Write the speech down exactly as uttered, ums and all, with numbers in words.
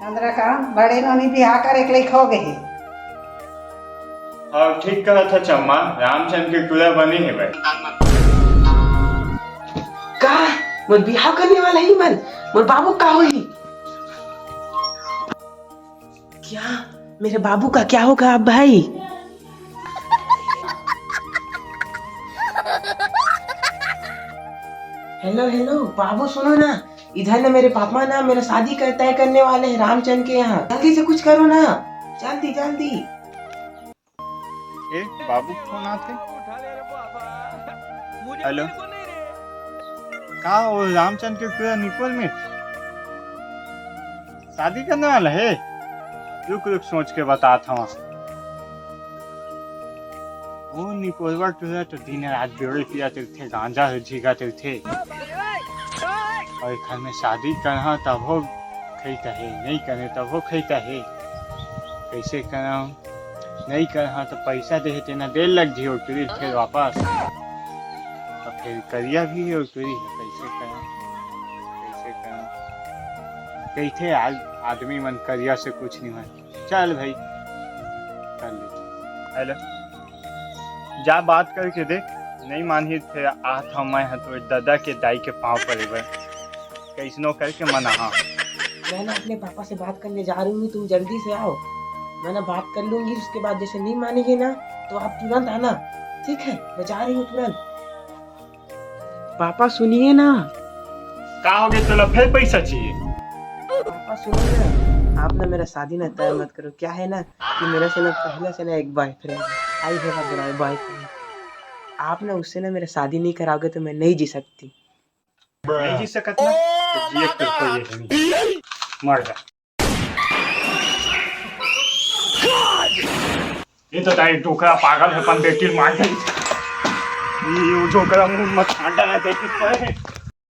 चंद्रकांत, बड़े नोनी बिहाव करे के लइक हो गे हे। अउ ठीक कहत हस अम्मा, रामचंद के टूरा बने हे भाई। का? मोर बिहाव करने वाला हे मन? मोर बाबू का होही? क्या? मेरे बाबू का क्या होगा अब भाई? हेलो, हेलो, बाबू सुनो ना, इधर ना मेरे पापा ना मेरा शादी कर, तय करने वाले हैं रामचंद के यहाँ। जल्दी से कुछ करो ना, जल्दी, जल्दी। ए, बाबू के फोन आथे। हेलो, का वो रामचंद के टूरा निपोर में शादी करने वाला हे? रुक रुक, सोच के बतात हंव। वो निपोरवा टूरा तो दिन रात बीड़ी पियत रहिथे, गांजा ह झिगत रहिथे। अउ एखर में शादी करहूं तभो खइता हे, नइ करहूं तभो खइता हे। कइसे करंव? नइ करहूं त पइसा देहे तेन दे ल लगही ओ टूरी ल फेर वापस। त फेर करिया भी हे ओ टूरी ह, कइसे करंव? कइसे करंव? कहिथे आज आदमी मन करिया से कुछ नइ होय। चल भाई, कर ले। हेलो, जा बात करके देख, नइ मानही त फेर आत हंव मैं ह तोर ददा के दाई के पांव परे बर। कइसनो करके मनाहूं। मैं ना अपने पापा से बात करने जा रही हूँ, तुम जल्दी से आओ। मैं ना बात कर लूंगी, उसके बाद जैसे नहीं मानेंगे ना, तो आप तुरंत आना, ठीक है? मैं जा रही हूँ तुरंत। पापा सुनिए ना। का हो गे, तोला फेर पइसा चाहिए? पापा सुनो ना, आप ना मेरा शादी ना तय मत करो। क्या है ना कि मेरा से ना पहले से ना एक बॉयफ्रेंड है, आई है बॉयफ्रेंड। आप ना उससे ना मेरा शादी नहीं कराओगे तो मैं नहीं जी सकती। नइ जी सकत ना, त जिए के कोई ये नइ हे। मर जा। ये तो ताई डोकरा पागल हे, अपन बेटी ल मार दे। ये डोकरा मुंह मत छांटा ना, बेटी पर।